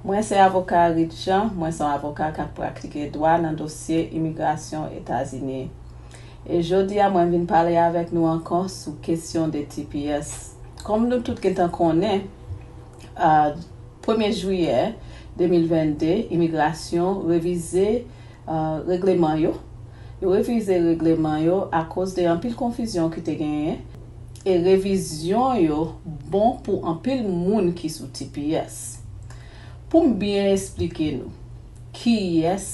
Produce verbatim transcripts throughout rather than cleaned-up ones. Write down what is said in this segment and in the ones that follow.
Mwen se avoka Rit Jean, mwen se yon avoka k ap pratike dwa nan dosye imigrasyon Etazini. E jodi a, mwen vin pale avèk nou ankò sou kesyon de T P S. Kòm nou tout gentan konnen, a, premye jiyè de mil vennde, imigrasyon revize, a, regleman yo. Yo revize regleman yo akoz de anpil konfizyon ki te genyen, e revizyon yo bon pou anpil moun ki sou T P S. Pou m byen esplike nou kiyès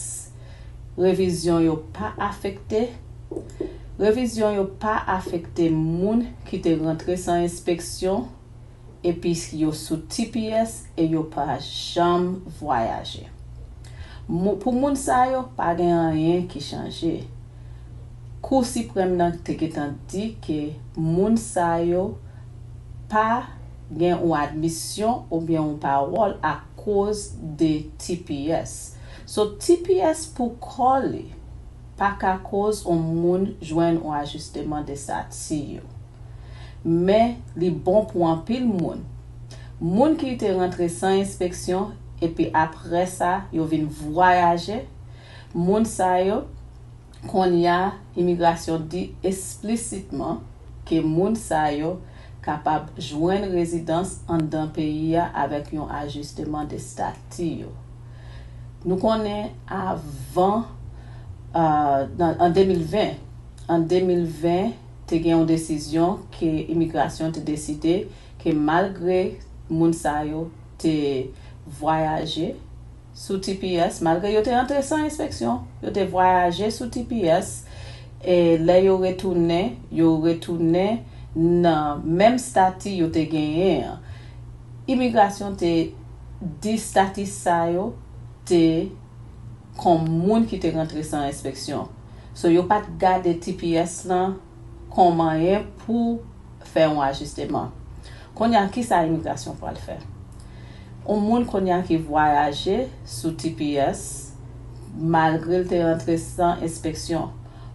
revizyon yo pa afekte, revizyon yo pa afekte moun ki te rantre san enspeksyon, epi yo sou T P S e yo pa janm vwayaje. Mou- Pou moun sa yo, pa gen anyen ki chanje. Kou Siprèm nan te gentan di ke moun sa yo pa gen yon admisyon oubyen yon pawòl akoz de T P S. So, T P S pou kò li pa ka koz yon moun jwenn yon ajisteman de estati yo. Men, li bon pou anpil moun. Moun ki te rantre san enspeksyon, epi apre sa, yo vin vwayaje, moun sa yo, kounye a, imigrasyon di esplisitman ke moun sa yo kapab jwenn rezidans anndan peyi a avèk yon ajisteman de estati yo. Nou konnen avan, a, nan, an de mil ven, an de mil ven, te gen yon desizyon ke imigrasyon te deside ke malgre moun sa yo te vwayaje sou T P S, malgre yo te antre san enspeksyon, yo te vwayaje sou T P S, e lè yo retounen, yo retounen nan menm estati yo te genyen an. Imigrasyon te di estati sa yo te kòm moun ki te rantre san enspeksyon. So, yo pa t gade T P S lan kòm anyen pou fè yon ajisteman. Kounye a, kisa imigrasyon pral fè? Yon moun kounye a ki vwayaje sou T P S, malgre l te rantre san enspeksyon,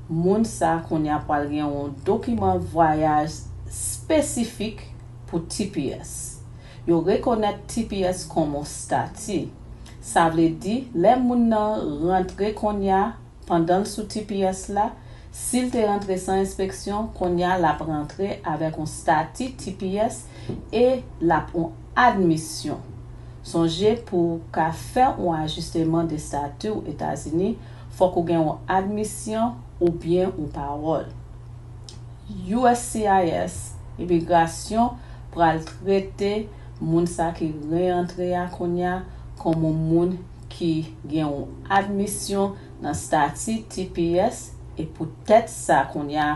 moun sa kounye a pral gen yon dokiman vwayaj espesifik pou T P S. Yo rekonèt T P S kòm yon estati. Sa vle di, lè moun nan rantre kounye a, pandan l sou T P S la, si l te rantre san enspeksyon, kounye a l ap rantre avèk yon estati T P S e l ap yon admisyon. Sonje, pou w ka fè yon ajisteman de estati w Etazini, fòk ou gen yon admisyon oubyen yon pawòl. U S C I S, imigrasyon, pral trete moun sa ki reantre a kounye a kòm yon moun ki gen yon admisyon nan estati T P S, e poutèt sa kounye a,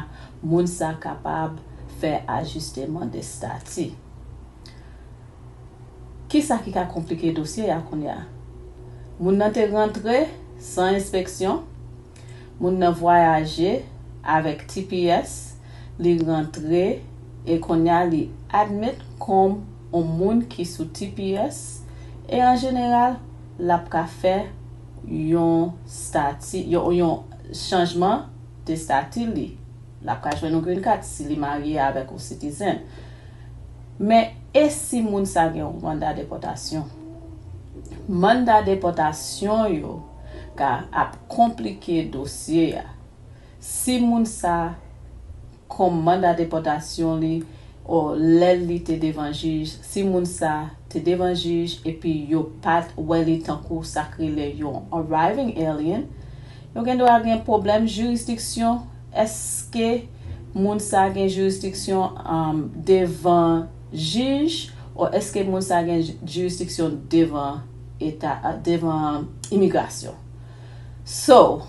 moun sa kapab fè ajisteman de estati. Kisa ki ka konplike dosye a kounye a? Moun nan te rantre san enspeksyon, moun nan vwayaje avèk T P S, li rantre e kounye a li admit kòm yon moun ki sou T P S, e an jeneral, l ap ka fè yon estati, yon, yon chanjman de estati li. L ap ka jwenn yon green card si li marye avèk yon citizen. Men, e si moun sa gen yon manda depòtasyon? Manda depòtasyon yo ka ap konplike dosye a. Si moun sa, kòm manda depòtasyon li, o lè li te devan jij, si moun sa te devan jij epi yo pa t wè li tankou sa k rele yon arriving alien, yo gen dwa gen pwoblèm jiridiksyon. Èske moun sa gen jiridiksyon, um, devan jij, o èske moun sa gen ji-, jiridiksyon devan eta, devan imigrasyon? So,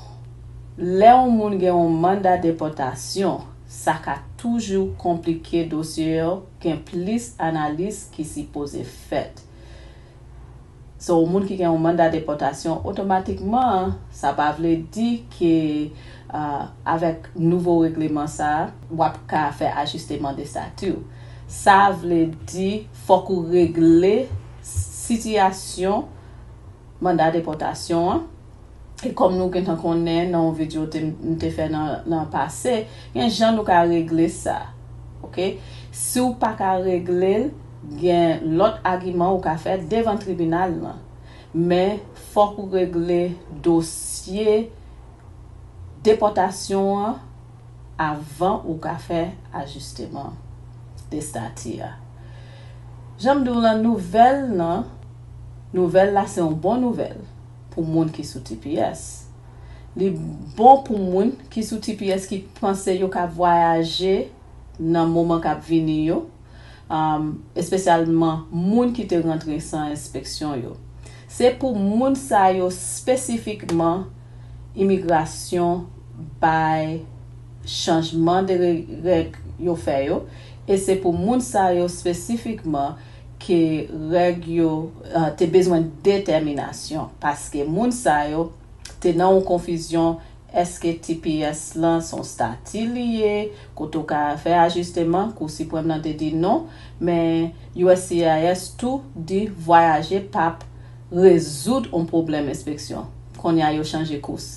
lè yon moun gen yon manda depòtasyon, sa ka toujou konplike dosye yo, gen plis analiz ki sipoze fèt. So, yon moun ki gen yon manda depòtasyon, otomatikman, sa pa vle di ke, a, avèk nouvo regleman sa a, w ap ka fè ajisteman de estati w. Sa vle di, fòk ou regle sitiyasyon manda depòtasyon an. E kòm nou gentan konnen nan yon videyo te, m te fè nan, nan pase, gen jan nou ka regle sa. Oke? Si w pa ka regle l, gen lòt agiman ou ka fè devan tribinal lan. Men fòk ou regle dosye depòtasyon an avan ou ka fè ajisteman de estati a. Jan m di w lan, nouvèl nan, nouvèl la se yon bon nouvèl pou moun ki sou T P S. Li bon pou moun ki sou T P S ki panse yo ka vwayaje nan moman k ap vini yo, um, espesyalman moun ki te rantre san enspeksyon yo. Se pou moun sa yo espesifikman imigrasyon bay chanjman de re- règ yo fè yo, e se pou moun sa yo espesifikman ke règ yo uh, te bezwen detèminasyon, paske moun sa yo te nan yon konfizyon, èske T P S lan se yon stati li ye, kote w ka fè ajisteman, Kou Siprèm nan te di non, men U S C I S tou di vwayaje p ap rezoud yon pwoblèm enspeksyon. Kounye a yo chanje kous.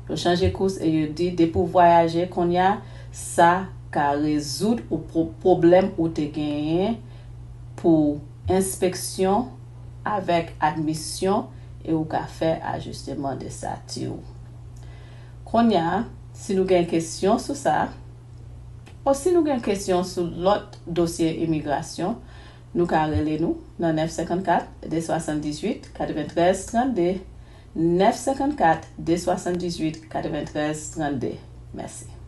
Yo chanje kous e yo di depi w vwayaje kounye a, sa ka rezoud ou pwoblèm ou te genyen pou enspeksyon avèk admisyon e ou ka fè ajisteman de estati w. Kounye a, si nou gen kesyon sou sa, o si nou gen kesyon sou lòt dosye imigrasyon, nou ka rele nou nan nèf senkannkat, de swasanndizuit, katreventrèz trannde, nèf senkannkat, de swasanndizuit, katreventrèz trannde. Mèsi.